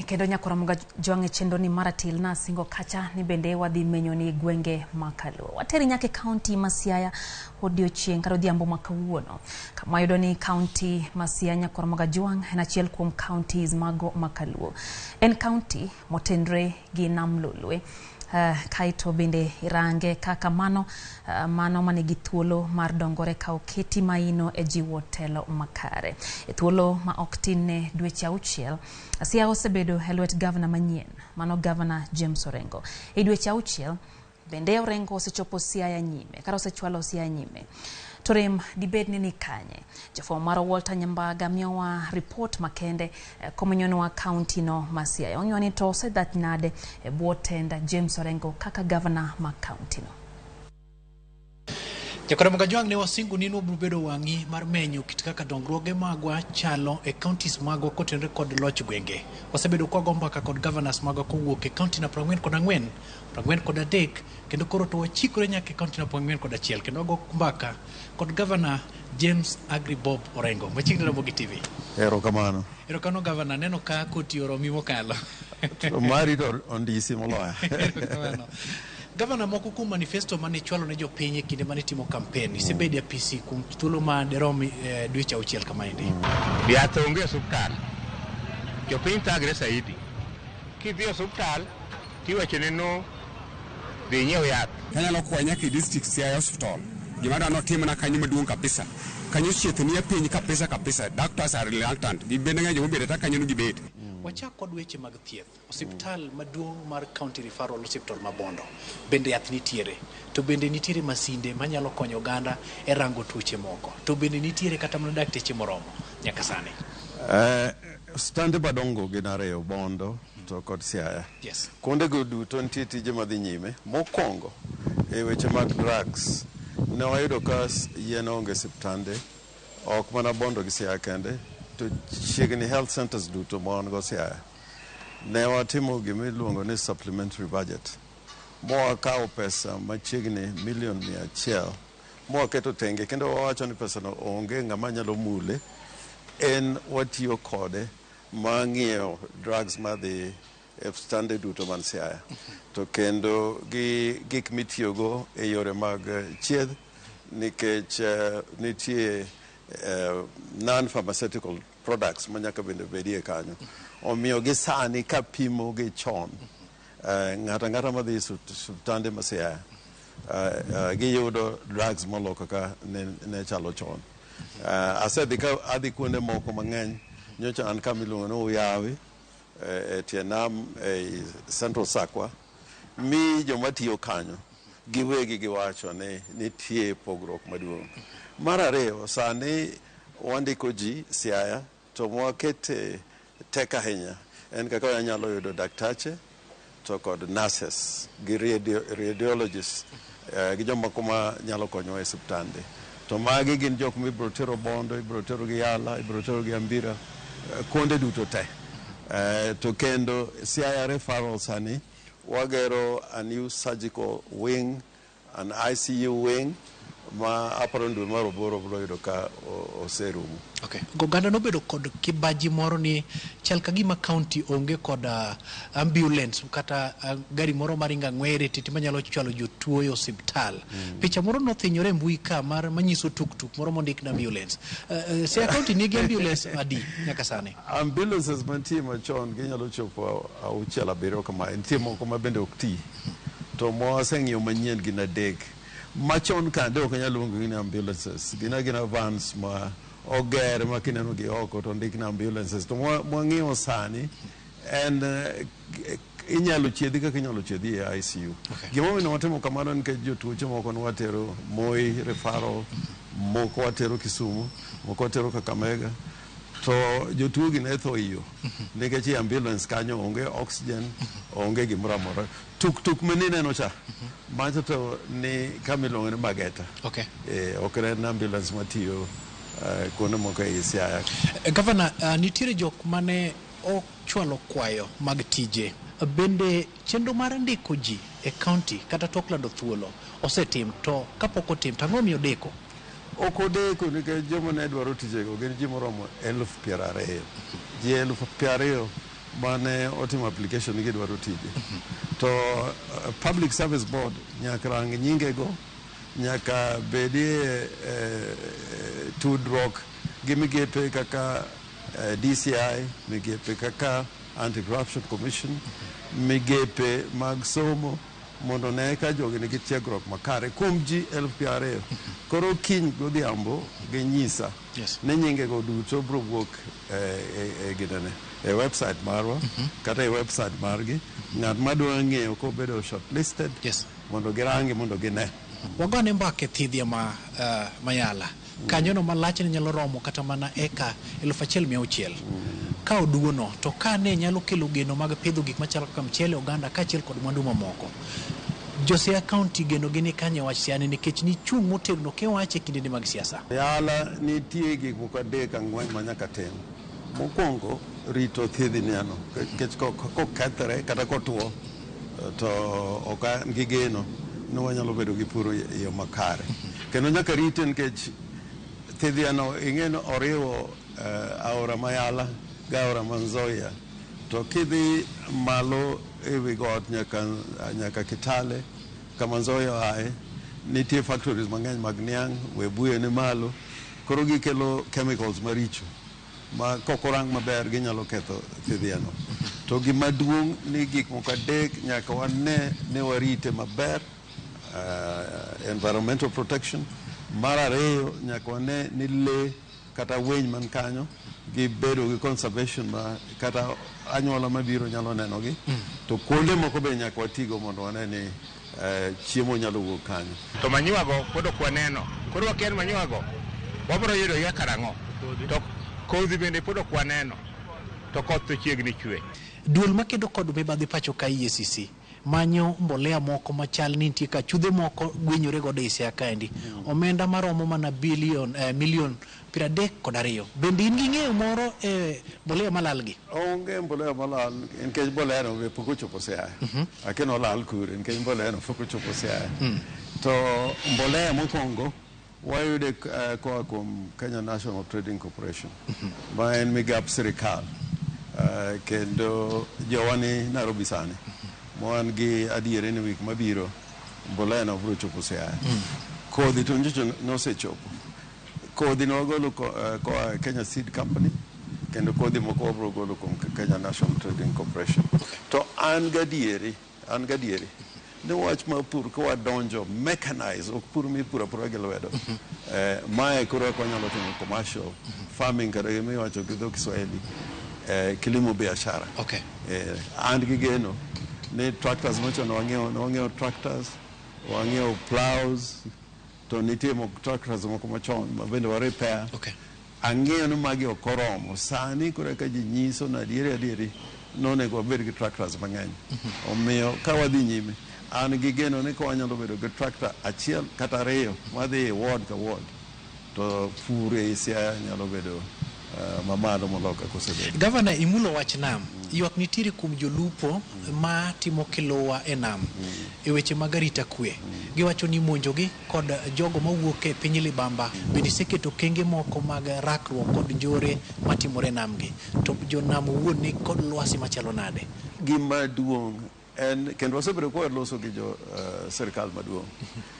Kendo nyakora Jwang' e chenro ni mar atil nasingo kacha ni bende wadhi menyo ni gwenge ma Kaluo. Wateri nyaka e kaunti ma Siaya odiochieng' kata odhiambo ma kawuono. Kama wayudo ni kaunti ma Siaya nyakora Jwang' en achiel kuom counties mago ma Kaluo. En kaunti motenre gi Nam Lolwe. Kaeto bende irange kaka mano mano manigi thuolo mar dongore ka oketi maino e jiwo telo makare. E thuolo ma ok tin ne dweche 6, Siaya osebedo e lwet gavana manyien, mano Gavana James Orengo. E dweche 6, bende Orengo osechopo Siaya nyime, kata osechwalo Siaya nyime. To rem dibed ni kanye? Jafwambo marwa Walter Nyambaga miyowa ripot makende komenyonwa kaunti no ma Siaya. Ong'iyo ni to osedhach nade e bwo tend James Orengo kaka gavana ma kaunti no. Jakora Jwang' ne wasingo ni nwabiro bedo wang'i mar menyo kit kaka dongruoge magwa chalo e counties magwa kotenore kod loch gwenge. Wasebedo kwago mbaka kod governors magwa kowuok e county na 44, 43 kendo koro to wachikore nyaka e county na 41 kendo wago mbaka kod Governor James Agri Bob Orengo. Machiegni Ramogi TV. Erokamano. Erokamano Governor, neno ka koti oromi mokalo. To mari to ondisi moloyo. Erokamano. Gavana, moko kuom manifesto mane ichwalo ne jopiny e kinde mane itimo kampen, isebedo e apisi kuom thuolo ma derom dweche 6 kamaendi. Yath onge e osuptal. Jopiny thagre saidi. Kidhi e osuptal tiwachone no dhi inyiew yath. Anyalo kwaye nyaka e district Siaya Hospital. Gima adwa notimna kanyo maduong' kabisa. Kanyo chieth nie piny kabisa kabisa. Doctors are reluctant. Gibende ng'eny joma obedo ata kanyo no gibet. Wachak kod weche mag thieth. Osiptal maduong' mar County Referral Hospital ma Bondo. Bende yath nitiere. To bende nitiere masinde manyalo konyo oganda e rango tuoche moko. To bende nitiere kata mana dakteche moromo nyaka sani. Osiptande madongo gin ariyo, Bondo to kod Siaya. Yes. Kuondego duto nitie tije madhi nyime. Mokwongo, e weche mag drugs, ne wayudo ka yien onge e osiptande, ok mana Bondo gi Siaya kende, to chiegni health centers duto ma wan go Siaya. Ne watimo gima iluongo ni supplementary budget, mwakawo pesa machiegni milion 100 mwaketo tenge, kendo wawacho ni pesa no onge ng'ama nyalo mule, en watiyo kode mar ng'iewo drugs madhi e osiptande duto man Siaya. To kendo gi gik mitiyogo e yore mag chieth, nikech nitie non-pharmaceutical products ma nyaka bende bedie kanyo. Omiyo gi sani kapimo gi chon, ng'ato ang'ata madhi e osiptande ma Siaya, giyudo drugs molo kaka ne chalo chon. Asedhi ka adhi kuonde moko mang'eny, nyocha an kama iluongo ni Uyawi, e tie nam ei Central Sakwa, mi joma tiyo kanyo giwegi giwacho ni nitie pogruok maduong'. Mar ariyo, sani wandiko ji Siaya to mwakete tek ahinya en kaka wanyalo yudo daktache to kod nurses gi radiologists gi jomoko ma nyalo konyowa e osiptande. To magi gin jok mibiro tero Bondo, ibiro tero gi Yala, ibiro tero gi Ambira, kuonde duto te. To kendo Siaya Referral sani wagero a new surgical wing, an ICU wing, ma aparo ni dwe mar aboro biro yudo ka oserumo. Okay. Oganda nobedo kod kibaji moro ni chal ka gima county onge kod ambulance kata gari moro maringo ang'were titi manyalo chwalo jotuo e osiptal. Picha moro nothinyore e mbui ka mar manyiso tuktuk moro mondik ni ambulance. Siaya county nigi ambulance adi nyaka sani? Ambulances mantie machon ginyalo chopo 6 7 kamae. Nitie moko ma bende ok ti. To mwaseng'iewo manyien gin 3. Machon kande ok anyal luongo gi ni ambulances. Gin agina vans ma oger ma kineno gi oko to ondik ni ambulances. To mwang'iewo sani en inyalo chiedhi kaka inyalo chiedhi e ICU. Okay. Gimomiyo watimo kamano nikech jotuoche moko ne watero Moi referral, moko watero Kisumu, moko watero Kakamega. To jotuo gi ne tho iyo nikech e ambulance kanyo onge oxygen, onge gimoro amora. Tuk tuk manineno cha, macha to ni kama iluongo ni Mageta. Okay. Ok en ambulance matiyo kuonde moko ei Siaya. Governor, nitiere jok mane ochwalo kwayo mag tije. Bende chenro mar ndiko ji e county kata tok lando thuolo osetim, to kapok otim to ang'o miyo deko? Ok odeko nikech joma ne dwaro tijego gin ji moromo 20,000. Ji 20,000 mane otimo application ni gidwaro tije. To Public Service Board nyaka rang nyingego, nyaka bedie tudruok gi migepe kaka DCI, migepe kaka Anti-Corruption Commission, migepe mag somo mondo ne ka jogi nigi tiegruok makare kuom ji 20,000. Koro kiny godhiambo ginyisa ni nyingego duto biro wuok e ginene e website marwa kata e website margi. Ng'at madwa ng'eyo kobedo shortlisted mondo girangi mondo gine. Wagone mbaka e thidhia ma Mayala. Kanyono malachne nyalo romo kata mana eka 1600. Ka oduono to ka ne nyalo kelo geno mag pidho gik machalo kaka mchele, oganda kaachiel kod mwandu mamoko. Jo Siaya County geno gi ni kanye wach Siaya ni nikech nichung' motegno kiwache e kindeni mag siasa. Yala nitie gik moko adek ang'wen ma nyaka tim. Mokwongo rito thidhniano nikech kokethre kata kotuo to ok an gi geno ni wanyalo bedo gi pur e yo makare. Kendo nyaka rite nikech thidhiano ing'e ni oriwo aora Mayala gi aora ma Nzoia. To kidhi malo ewi got nyaka Kitale kama Nzoia oaye, nitie factories mang'eny mag niang', Webuye ni malo. Koro gikelo chemicals maricho ma kokorang maber ginyalo ketho thidhiano. To gima duong' ni gik moko adek nyaka wane ni warite maber, environmental protection. Mar ariyo nyaka wane ni lee kata winy man kanyo gibedo gi conservation ma kata anyuola mabiro nyalo nenogi. To kuonde moko be nyaka watigo mondo wane ni chiemo nyalo wuok kanyo. To manyiwa go pod ok waneno. Koro wakia ni manyiwa go wabiro yudo gi karang'o. To kodhi bende pod ok waneno. To koth to chiegni chwe. Duol makedo kod mibadhi pacho ka EACC manyo mbolea moko machal ni nitie ka chudhe moko gwenyore godo e Siaya kaendi. Omenda maromo mana bilion milion 32. Bende in gi ng'eyo moro e mbolea malal gi? Onge mbolea malal nikech mbolea no be pok ochopo Siaya. Akia ni olal kure nikech mbolea no pok ochopo Siaya. To mbolea mokwongo wayude koa kuom Kenya National Trading Corporation ma en migap sirikal. Kendo jowa ni Nairobi sani. Wan gi adieri ni wik mabiro mbolea no biro chopo Siaya. Kodhi to nyocha nosechopo. Kodhi ne wagolo koa Kenya Seed Company kendo kodhi moko wabiro golo kuom Kenya National Trading Corporation. To an gadieri ni wach mar pur ka wadonjo mechanize, ok pur mipuro apura gi lwedo. Mae koro eka wanyalo timo commercial farming kata gimiwacho gi dho Kiswahili kilimo biashara. An gi geno ni tractors machon wang'iewo tractors, wang'iewo plows, to nitie tractors moko machon ma bende wa repair. Ang'eyo ni magi ok oromo. Sani koro eka ji nyiso ni adieri nonego wabed gi tractors mang'eny. Omiyo ka wadhi nyime, an gi geno ni ka wanyalo bedo gi tractor achiel kata ariyo madhi e ward ka ward, to pur e Siaya nyalo bedo mamalo moloyo kaka osebedo. Gavana, imulo wach nam. Ywak nitiere kuom jolupo ma timo kiluwa e nam e weche mag arita kwe. Giwacho ni monjogi kod jogo mawuok e piny Libamba bende iseketo okenge moko mag rakruok kod njore matimore e nam gi. To jonam owuon ni kod lwasi machalo nade? Gima duong' en kendo wasebedo ka waloso gi jo sirikal maduong'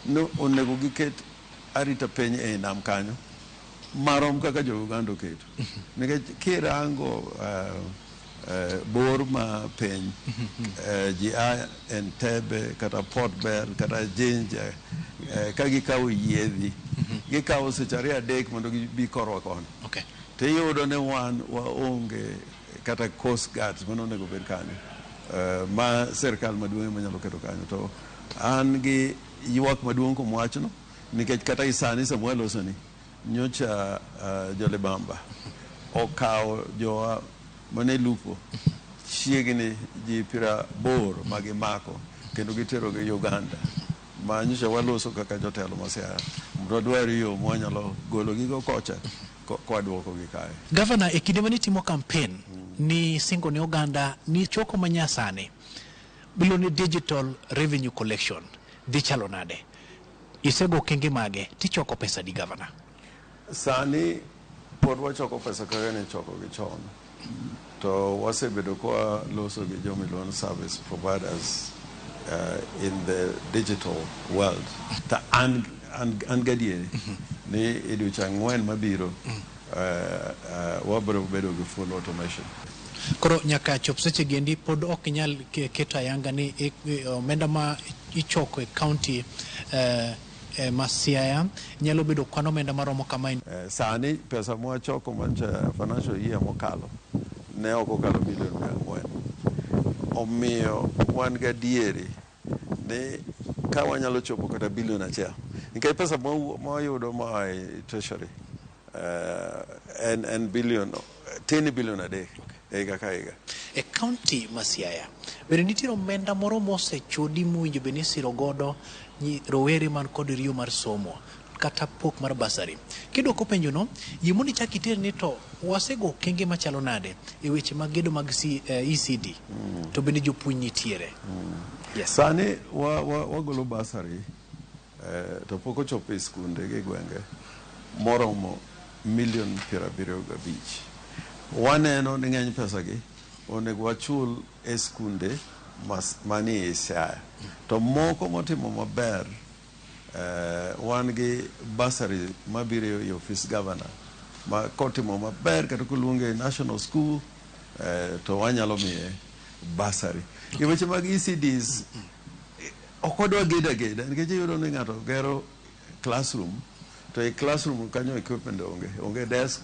ni onego giket arita piny e nam kanyo marom kaka jo Uganda oketo. Nikech kirango bor ma piny ji a Entebbe kata Port Bell kata Jinja ka gikawo yiedhi gikawo seche ariyo adek mondo gibi korwa koni. Tiyudo ni wan waonge kata coast guards mano onego bed kanyo ma sirikal maduong' ema nyalo keto kanyo. To an gi ywak maduong' kuom wachno nikech kata gi sani sama walosoni nyocha jo Libamba okawo jowa mane lupo chiegni ji 80 ma gimako kendo giterogi Uganda ma nyocha waloso kaka jotelo ma Siaya mondo wadwar yo mwanyalo gologigo kocha kwadwokogi kae. Gavana, e kinde mane itimo campaign ni singo ne oganda ni choko manyasani miluongo ni digital revenue collection dhi chalo nade? Isego okenge mage tichoko pesa di, Gavana? Sani pod wachoko pesa kaka ne ichokogi chon. To wasebedo kwa loso gi joma iluongo ni service providers in the digital world. Ta an gadieri ni e dweche 4 mabiro wabiro bedo gi full automation. Koro nyaka chop seche gendi pod ok inyal keto ayanga ni omenda ma ichoko e county ma Siaya nyalo bedo kwan omenda maromo kama. Sani pesa mwachoko mancha financial year mokalo ne ok okalo bilion 400. Omiyo wan gadieri ni ka wanyalo chopo kata bilion 1, nikech pesa mwayudo moa e treasury en bilion tin, bilion 3 e higa ka higa. E county ma Siaya bende nitiere omenda moro mosechudi mowinjo bed ni isiro godo rowere man kod riyo mar somo kata pok mar bursary? Kidwoko penjono, yie mondo ichak iter ni to wasego okenge machalo nade e weche mag gedo mag ECD to bende jopuonj nitiere? Yes. Sani wagolo bursary to pok ochopo e skunde gi gwenge moromo milion 75. Waneno ni ng'eny pesa gi onego wachul e skunde manie Siaya. To moko motimo maber, wan gi bursary mabiro e office governor ma kotimo maber kata koluonge national school, to wanyalo miye bursary. E weche mag ECDs, ok wadwa gedo ageda, nikech iyudo ni ng'ato gero classroom to e classroom kanyo equipment onge desk,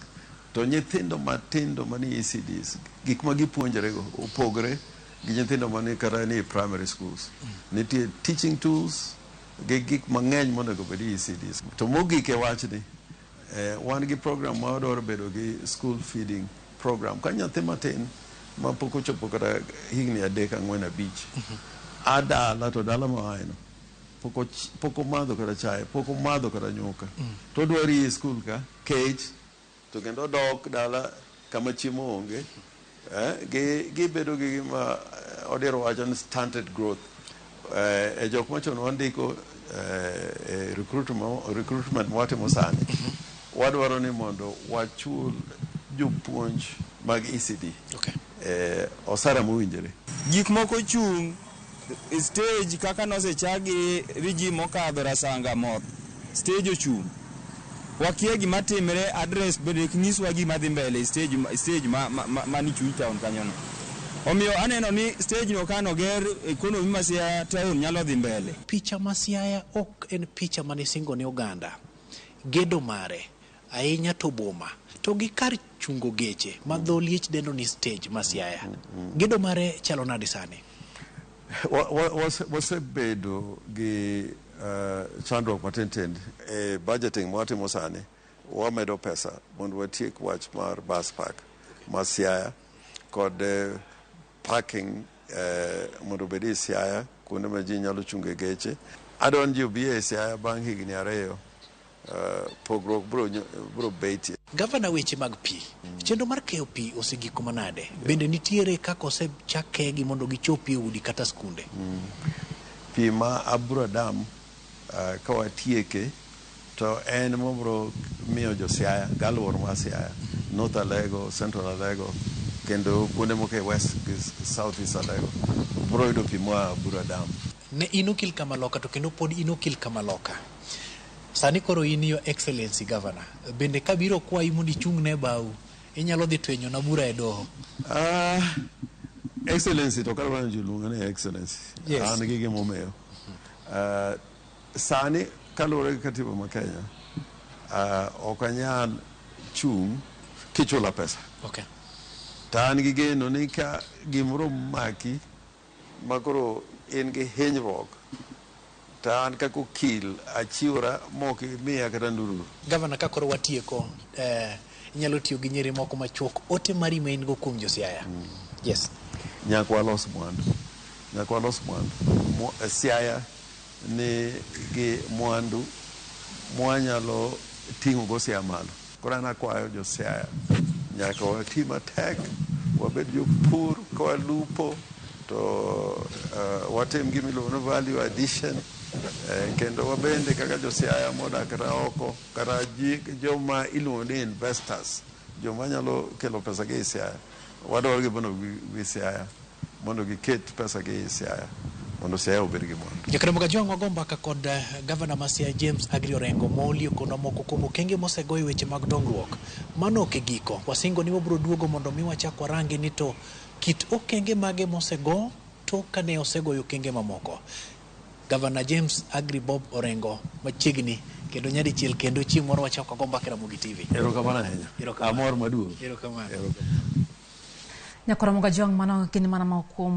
to nyithindo matindo manie ECDs, gik ma gipuonjore go opogre gi nyithindo mani kata ni primary schools. Nitie teaching tools gi gik mang'eny monego bed e ECDs. To mogik e wachni, wan gi program ma wadwaro bedo gi school feeding program ka nyathi matin ma pok ochopo kata higni 3, 4, 5 a dala, to dala moaeno pok omadho kata chae, pok omadho kata nyuka, to odwa riye e skul ka kech, to kendo odok dala kama chiemo onge, gibedo gi gima Odero wacho ni stunted growth. E jok machon wandiko e recruitment mwatimo sani, wadwaro ni mondo wachul jopuonj mag ECD osara mowinjore. Gik moko chung' stage kaka nosechak gi regime mokadho Rasanga mor stage ochung', wakia gima timre. Address bende ok nyiswa gima dhi mbele e stage mani chuny town kanyono. Omiyo aneno ni stage no kanoger, economy ma Siaya town nyalo dhi mbele. Picha ma Siaya ok en picha mane singo ne oganda. Gedo mare ahinya to boma to gi kar chungo geche ma dho liech dendo ni stage ma Siaya. Gedo mare chalo nade sani? Wasebedo gi chandruok matin tin e budgeting mwatimo sani. Wamedo pesa mondo watiek wach mar bus park ma Siaya kod parking mondo obed e Siaya, kuonde ma ji nyalo chunge geche. Adwa ni ji obi e Siaya bang' higni 2, pogruok biro betie. Gavana, weche mag pi. Chenro mar keyo pi osegiko manade? Bende nitiere kaka osechak kegi mondo gichopi e udi kata skunde? Pi ma Abura Dam, ka watieke to en mabiro miyo jo Siaya gi alwora mar Siaya, North Alego, Central Alego kendo kuonde moko e West gi South East Alego biro yudo pi moa Abura Dam. Ne in okil Kamaloka to kendo pod in okil Kamaloka. Sani koro in Your Excellency Governor. Bende kabiro kwayi mondo ichung' ne bau, inyalo dhi twenyo na bura e doho? Excellency to kadwa ni ji oluonga ni Excellency. Yes. An gi gimomiyo. Sani kaluwore gi katiba ma Kenya, ok anyal chung' kichula pesa. To an gi geno ni ka gimoro maki ma koro in gi hinyruok, to an kaka okil achiwora mok imiya kata ndururu. Gavana, ka koro watieko, inyalo tiyo gi nyere moko machuok, ote mari ma in go kuom jo Siaya. Yes. Nyaka walos mwandu. Nyaka walos mwandu. Siaya ni gi mwandu mwanyalo ting'o go Siaya malo. Koro an akwayo jo Siaya nyaka wati matek, wabed jopur ka walupo to watim gima iluongo ni value addition, kendo wabende kaka jo Siaya modak kata oko kata joma iluongo ni investors, joma nyalo kelo pesa gi e Siaya. Wadwaro gi mondo gibi Siaya, mondo giket pesa gi e Siaya, mondo Siaya obed gi mwandu. Jakaramogi Ajwang' wago mbaka kod gavana ma Siaya James Agri Orengo moliekonwa moko kuom okenge mosego e weche mag dongruok. Mano ok e giko. Wasingo ni wabiro duogo mondo mi wachak warangi ni to kit okenge mage mosego tok kane osegoyo okenge mamoko. Gavana James Agri Bob Orengo machiegni kendo nyadichiel kendo chieng' moro wachak wago mbaka e Ramogi TV. Erokamano ahinya. Erokamano. Amor maduong'. Erokamano. Erokamano. Nyakoromoga Jwang' mano gin mana moko kuom